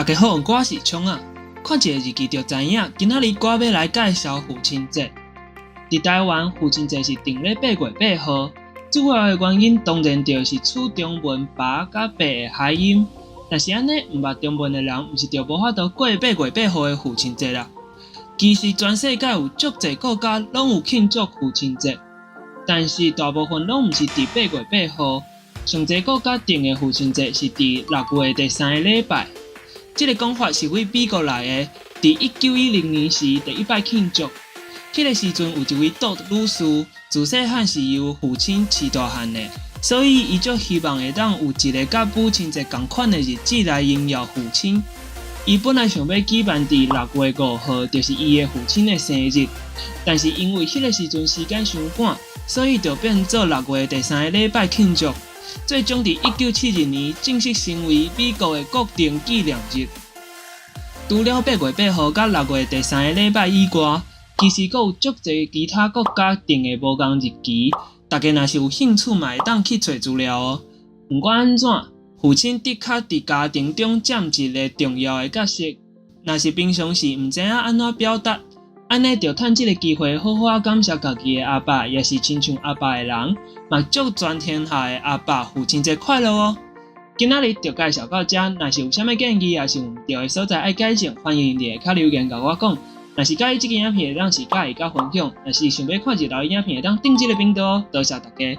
家好，我是聰仔。看一个日期就知影，今仔日我欲來介紹父親節。佇台灣，父親節是定咧8月8號，主要的原因當然就是取中文爸佮八的諧音。若是按呢，毋捌中文的人，毋是就無法度過八月八號的父親節啦。其實全世界有足濟國家攏有慶祝父親節，但是大部分攏毋是佇八月八號。上濟國家定的父親節是佇6月第三个禮拜。這个講法是對美國來的，佇1910年時第一擺慶祝。彼个時陣有一位杜女士，自細漢是由父親飼大漢的，所以伊足希望會當有一个佮母親節仝款的日子來榮耀父親。伊本來想欲舉辦佇6月5號，就是伊的父親的生日，但是因為彼个時陣時間傷趕，所以就變做六月第三个禮拜慶祝。最終佇1972年正式成為美國的國定紀念日。除了八月八號佮六月第三个禮拜以外，其實閣有足濟其他國家定的無仝日期。大家若是有興趣，嘛會當去揣資料哦。毋管按怎，父親的確佇家庭中佔一个重要的角色。若是平常時毋知影按怎表達，按呢就趁這个機會好好仔感謝家己的阿爸，也是親像阿爸的人，嘛祝全天下的阿爸父親節快樂哦！今仔日就介紹到遮，若是有啥物建議，抑是有毋對的所在愛改進，歡迎佇下跤留言共我講。若是佮意這支影片，會當是佮意佮分享；若是想欲看日老的影片，會當訂這个頻道哦。多謝大家。